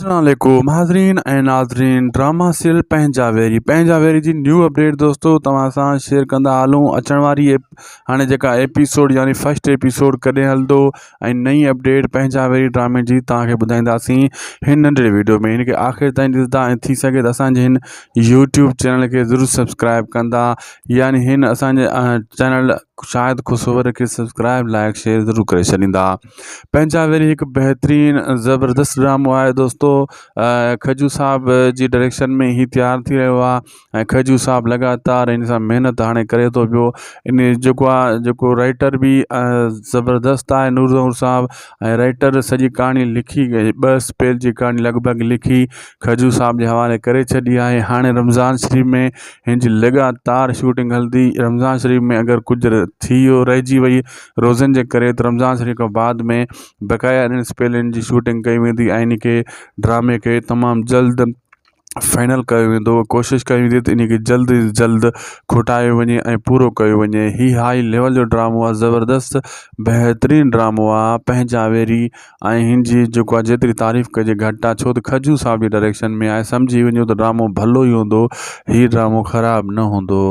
السلام عليڪم حاضرين ۽ ناظرين ڊراما سيريل پنهنجا ويري پنهنجا ويري جي نيو اپڊيٽ دوستو توهان سان شيئر ڪندا هلون اچڻ واري هاڻي جيڪا ايپيسوڊ يعني فرسٽ ايپيسوڊ ڪڏهن هلندو ۽ نئين اپڊيٽ پنهنجا ويري ڊرامي جي توهان کي ٻڌائينداسين هن ننڍڙي ويڊيو ۾ هن کي آخر تائين ڏسندا ۽ ٿي سگهي ته اسان جي هن يوٽيوب چينل کي ضرور سبسڪرائب ڪندا يعني هن اسان جي چينل شاهد خسور کي سبسڪرائب لائڪ شيئر ضرور ڪري ڇڏيندا پنهنجا ويري هڪ بهترين زبردست ڊرامو آهي دوستو کجو صاحب جي ڊائريڪشن ۾ هي تيار ٿي رهيو آهي ۽ کجو صاحب لڳاتار ان سان محنت هاڻي ڪري ٿو پيو ان جيڪو آهي جيڪو رائٽر به زبردست آهي نور ظهور صاحب ۽ رائٽر سڄي ڪهاڻي لکي ٻه اسپيل جي ڪهاڻي لڳ ڀڳ لکي کجو صاحب جي حوالي ڪري ڇڏي آهي هاڻي رمضان شريف ۾ هن جي لڳاتار شوٽنگ هلندي رمضان شريف ۾ اگر ڪجهه ٿي ويو رهجي وئي روزن جي ڪري ته رمضان شريف کان بعد ۾ بقايا انهن اسپيلن جي شوٽنگ ڪئي ويندي ۽ ان کي ڊرامي کي تمام جلد فائنل ڪيو ويندو ڪوشش ڪئي ويندي ته ان کي جلد از جلد کوٽايو وڃي ۽ پورو ڪيو وڃي هي هائي ليول جو ڊرامو آهي زبردست بهترين ڊرامو آهي پنهنجا ويري ۽ هن جي جيڪو آهي جيتري تعريف ڪجي گهٽ آهي ڇو ته کجو صاحب جي ڊائريڪشن ۾ آهي سمجهي وڃو ته ڊرامو ڀلو ئي هوندو هي ڊرامو خراب نه هوندو.